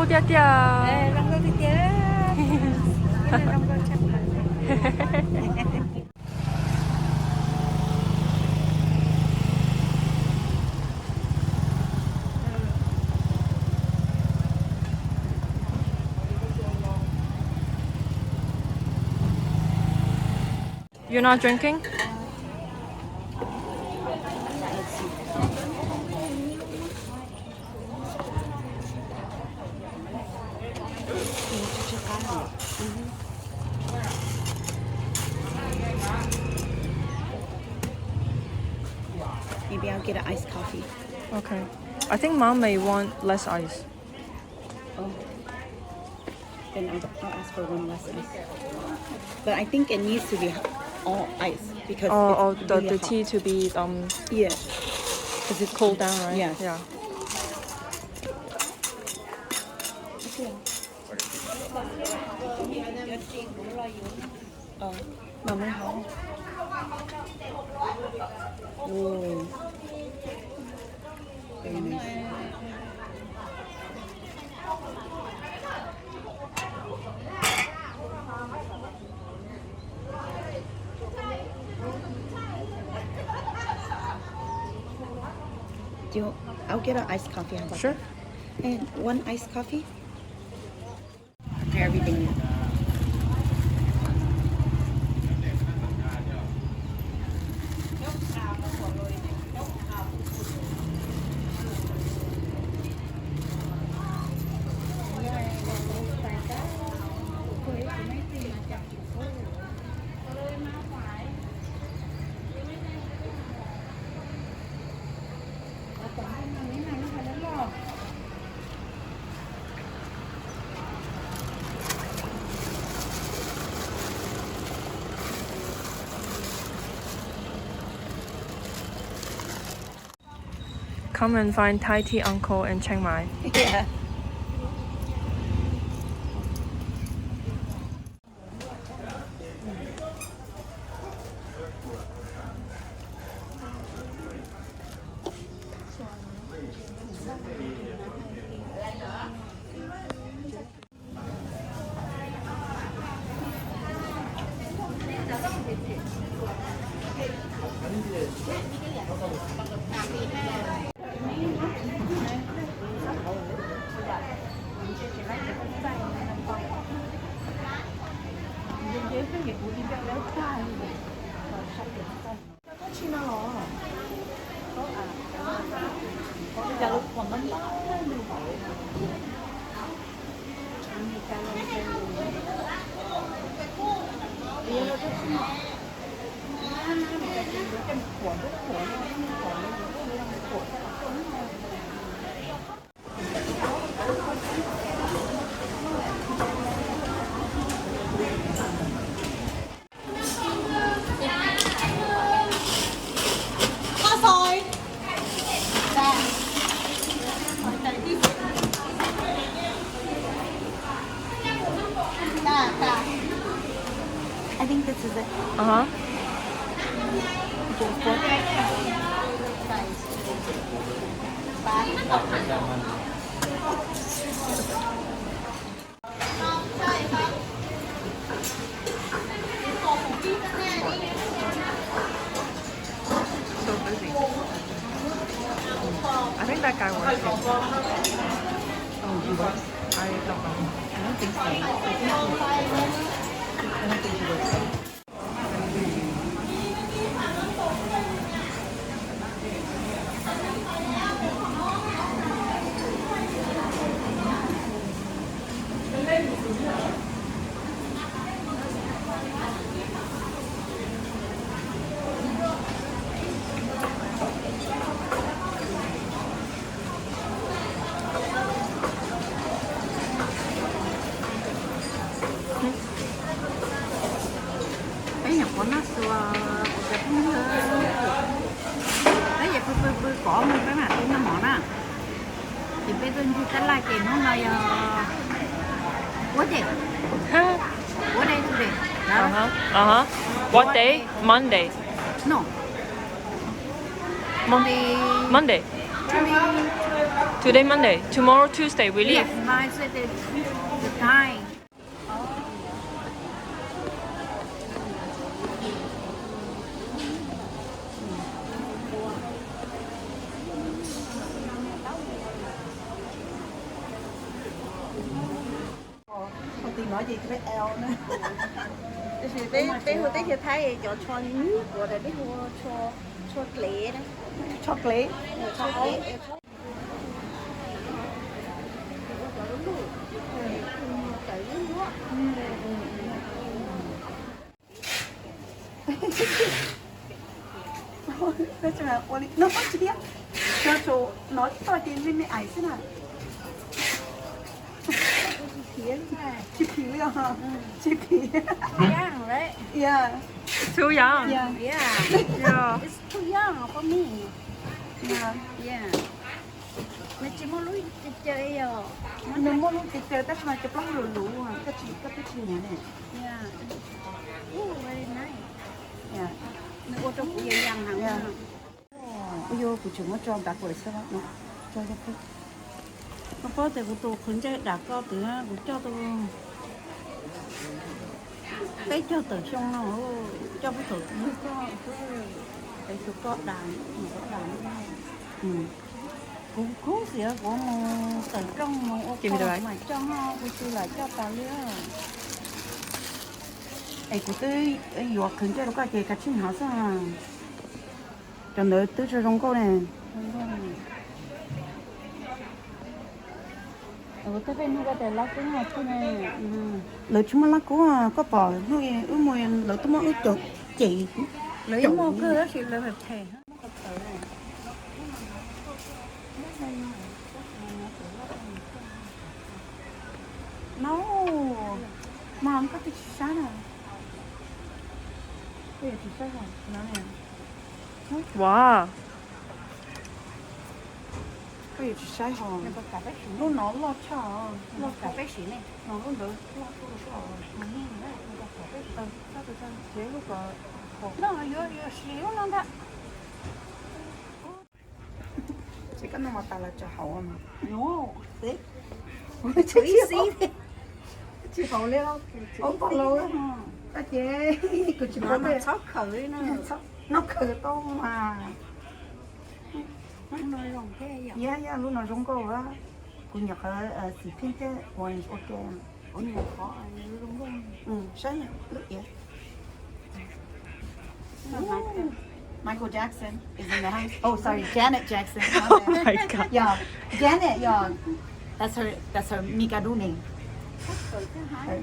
Tiag tiag. You're not drinking? Maybe I'll get an iced coffee. Okay. I think mom may want less ice. Oh. Then I'll, I'll ask for one less ice. But I think it needs to be all ice because oh, it's oh, the, really the hot. Tea to be um yeah, because it's cooled down, right? Yes. Yeah. Okay. Ờ, mà mới hóng. Ồ. Very nice. Do you, I'll get an iced coffee. How about sure. That? And one iced coffee. Prepare everything. Come and find Thai tea uncle in Chiang Mai. Yeah. I think this is it. Uh-huh. Just look. So busy. I think that guy works here. Oh, he works? I don't know. I don't think so. I think he, I don't think he works there. Peb nyuam qhuav noj xua, peb ces pw pw pw kov mus peb mam li noj mov na. Ces peb tuaj ncig tab laj ces hnub no yog what day? What day today? What day? Monday. No. Monday. Monday. Today Monday, tomorrow Tuesday we leave. Yes, my Tuesday, the time. Tus no ces peb L na. Tiam sis peb, peb hu teb chaws Thaib cov tsho nyuj kuav, peb hu tsho, tsho dlev na. Tsho dlev. Tsho dlev. Tab sis mas ua li no tsis thiab, no tsuas hnov toj ces me me ais xwb na. Tsis phim li os, tsis phim. Too young, right? Yeah. Too young. Yeah. Yeah. Yeah. It's too young for me. Yeah. Yeah. Nws tsis muaj lub caw caw yom. Nws muaj lub caw caw tab sis mas cov plaub hau luv luv, koj tsis, koj twb tsis nyiam ne. Yeah. Ooh, very nice. Yeah. Nws ua rau kuv yam yam heev. Ua yog kuv tseem muab tso ntav kuv xwb no, tso rau peb. Koj paub tias kuv tus qhwv ntsej dam koj twg, kuv coj tau peb caug tawm xyoo no, coj peb thaum yug koj, es tus koj dam, koj dam. Kuv kub xwb kuv mus tawm rooj mus ua koj mam coj, kuv tsis lam coj tas li. Es kuv twb yuav qhwv ntsej rau koj ces kav tsij hnov xwb. Cov ntawd twb tsis zoo nkauj ne. Lawv tsis muaj lab kub, koj pom hnub wb mus lawv twb muab wb cem. Lawv muaj kawg tab sis lawv phem. No, mas koj twb tsis saib na. Koj yuav tsis saib hos no ne. Wow. Koj yuav tsis saib hos. Lub no loj tshaj. Loj tshaj peb siv ne. No lub ntawd loj tuaj tshaj. Ces lub ko, no yuav, yuav siv lub no ntag. Ces koj noj mov tas los tso hauv. Tsis haus li, ua pom los. Koj ces kuv tsis paub li. Noj khawm tau mas. Yog, yog lub no zoo nkauj. Kuv nyuam qhuav xim pink thiab orange ua ke. Saib lub iav. Michael Jackson is in the house. Oh, sorry, Janet Jackson. My bad. Oh my God. Yeah, Janet, yeah. That's her, that's her mikadu name. Her,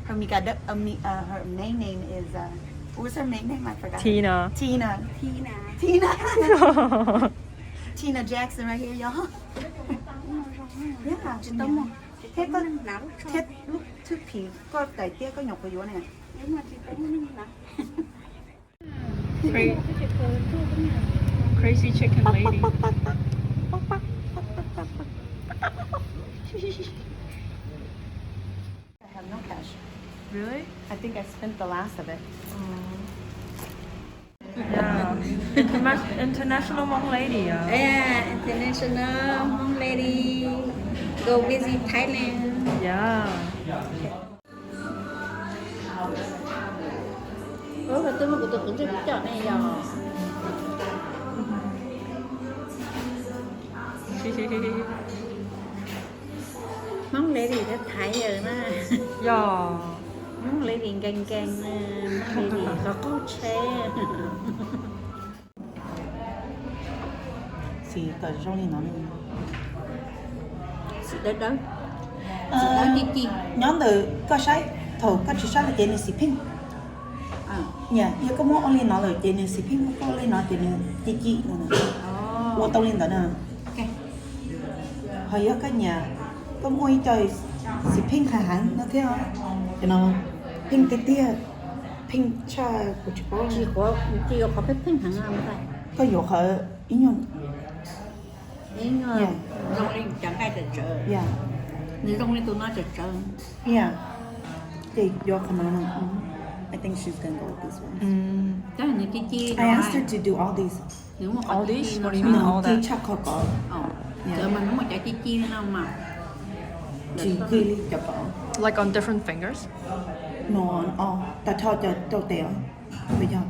her mikadu, uh, mi, uh, her main name is, uh, what was her main name? I forgot. Tina. Tina. Tina. Tina. Tina Jackson right here, y'all. Yeah. Thiab koj, thiab lub tooth paste koj tawm tiab koj nyuam qhuav yuav ne. Cra-, crazy chicken lady. I have no cash. Really? I think I spent the last of it. Yeah. Interna-, international Hmong lady, yeah. Yeah, international Hmong lady. Go visit Thailand. Yeah. Ua twb muab kuv tus qhwv ntsej kuv coj ne yog. Hmoob lady thiab Thaiv yawg na. Yog. Hmoob lady nkees nkees na, Hmoob lady qhov qaug tsheb. Xim tawm zoo li no ne. Xim dawb dawb. Xim dawb ci ci. Nyob ntawm koj saib, thaum koj tsis saib li ces nws xim pheej. Yog koj muab ua li no lawm ces nws xim pheej, muab ua li no ces nws ci ci no. Ua tau li ntawd na. Ho yog koj nyiam, koj muaj ib co xim pheej heev heev no thiab, cov no pheej tiag tiag, pheej tshaj kuv tsis paub. Tsis qhuav, tsis yuav qhov pheej pheej heev. Koj yuav qhov ib nyuag, ib nyuag zoo li cov nqaij tsawv tsawv. Nws zoo li tus no tsawv tsawv. Ces yuav qhov no no. I think she's gonna go with this one. Tab nws ci ci. I asked her to do all these. Nws muaj qhov ci ci no. Nws ci tshaj qhov ko. Cov mas nws muaj cov ci ci no mas tsis kig li cov pom. Like on different fingers? No, o, tas tho cov rau tes os. Puas yog?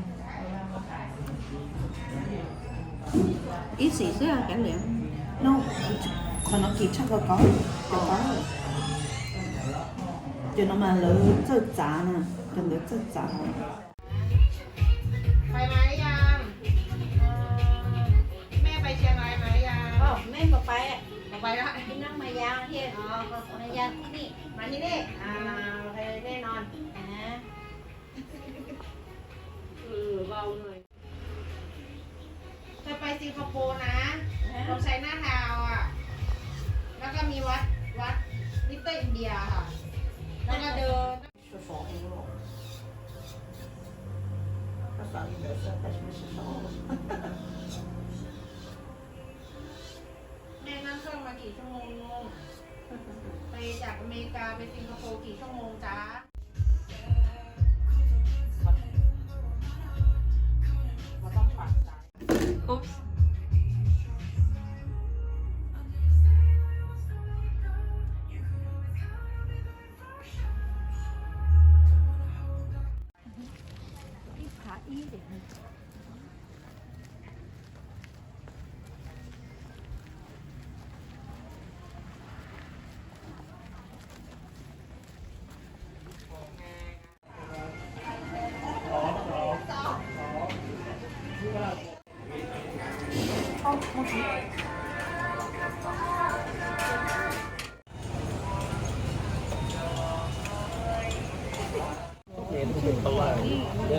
Ib xim xwb cov liam. No, qhov no kim tshaj ko ko, cov ko. Cov no mas lawv txawj txav na, cov ntawd txawj txav. ไปมาหรือยัง แม่ไปเชียงรายมาหรือยัง ไม่ไป ไม่ไปละ ที่นั่งมายาวที่ อ๋อ มายาวที่นี่ มาที่นี่ อ่า โอเค แน่นอน อ่า เออ เบาหน่อย เคยไปสิงคโปร์นะ ตรงไชน่าทาวน์อ่ะ แล้วก็มีวัด วัดลิตเติ้ลอินเดียค่ะ แล้วก็เดิน แม่นั่งเครื่องมากี่ชั่วโมง ไปจากอเมริกาไปสิงคโปร์กี่ชั่วโมงจ๊ะ Oops.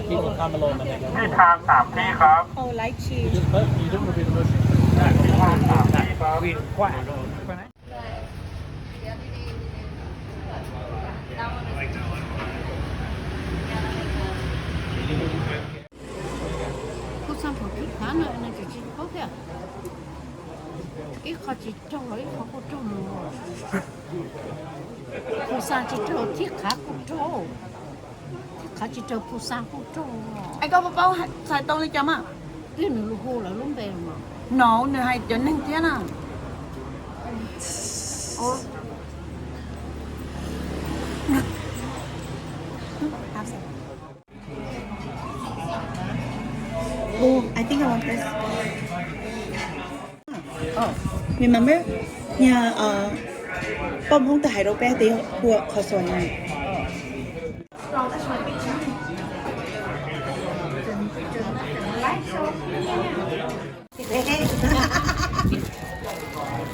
People come along and they go, ที่ทางสามที่ครับ Oh, lychee. You just, you don't want to be the most ที่ทางสามที่ครับ Kuj xaj thaum thib qhav no nws tseem tsis paub thiab. Ib qho tsis raug los ib qho kuj raug mus. Kuj xaj tsis raug thib qhav kuj raug. Thib qhav tsis raug kuj xaj kuj raug. Es koj puas paub xais tau li cas mas? Twb nws lus hu lawv lub npe los mas. No, nws hais cov neeg thiab na. Oh, I think I want this. Oh, remember? Nhà, ờ, Pom Hung tau hais rau peb tias hu kho xuas na.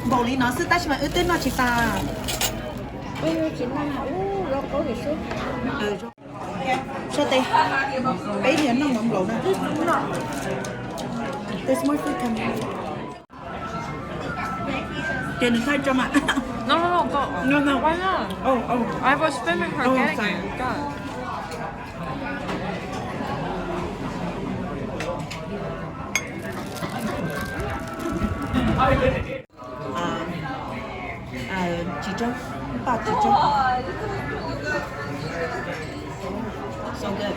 Npaum li no xwb tab sis mas wb twb noj tsis tas. Sab tes, peb niag noj mov nplaum na. There's more food coming. Ces nws thaij tso mas. No, no, no, go. No, no. Why not? Oh, oh. I was filming her getting it. Go. Tsis tsaug, paj tsis tsaug. So good.